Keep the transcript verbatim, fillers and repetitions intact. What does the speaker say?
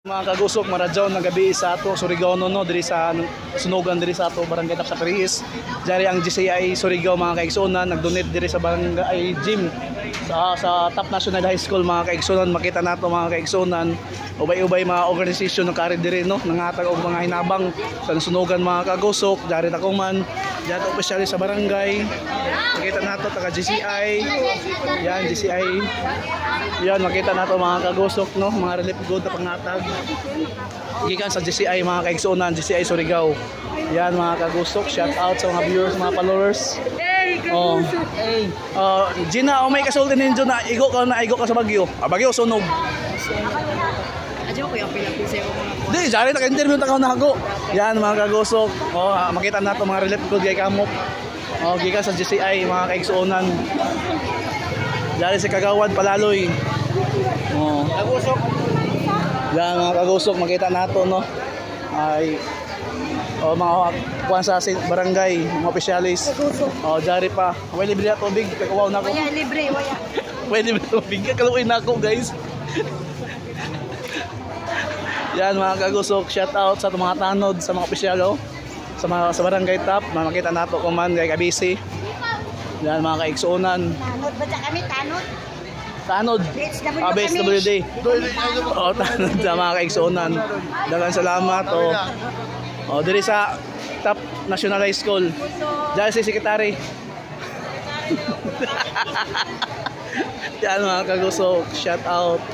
Mga kagusok, maradyaw na gabi sa ato Surigao, no, no, diri sa sunugan diri sa ato barangay Tap sa Paris. Dari ang G C I Surigao, mga kaigsunan, nag-donate diri sa barangay gym sa, sa Tap National High School, mga kaigsunan. Makita nato, mga kaigsunan, ubay-ubay mga organisasyon nakari diri, no, nangatag og mga hinabang sa sunugan, mga kagusok. Dari ta ko man, diyan, opisyal sa barangay. Makita nato, taga G C I. Yan, G C I. Yan, makita nato, mga kagusok, no, mga relief good na pangatag gikan sa G C I, mga kaigsunan, G C I Surigao. Yan, mga kagusok, shout out sa mga viewers, mga followers. Oh. Oh, Gina, o may kasulti ninyo na igo ka, na igo ka sa Bagyo. Ah, Bagyo, sunog. Adyo ko yung pinapin sa'yo mga Di, jari, naka-interview ta ka na ako. Yan, mga kagusok. Oh, ah, makita nato mga relief good kay kamok. Oh, gikan sa G C I, mga kaigsunan. Dari si Kagawad Palaloy. Oh. Kagusok. Yan, mga kagusok, makita nato, no? Ay, oh, mga kuwan sa si-, barangay, mga opisyalis. Oh, jari pa. May libre na tubig, kakawaw na ko. Waya, libre, waya. May libre tubig, kakaluoy na ako, guys. Yan, mga kagusok, shout out sa mga tanod, sa mga opisyal, oh. Sa mga, sa barangay Tap, makita nato ko man, kay Kabisi. Yan, mga kaigsunan. Tanod ba siya kami? Tanod? Tanod. B H W Ah, kami. B H W D. Oh, tanod sa mga kaigsunan. Daghang salamat, oh. Oh, diri sa Tap National High School. Diyan si secretary. Yan, mga kagusok, shout out.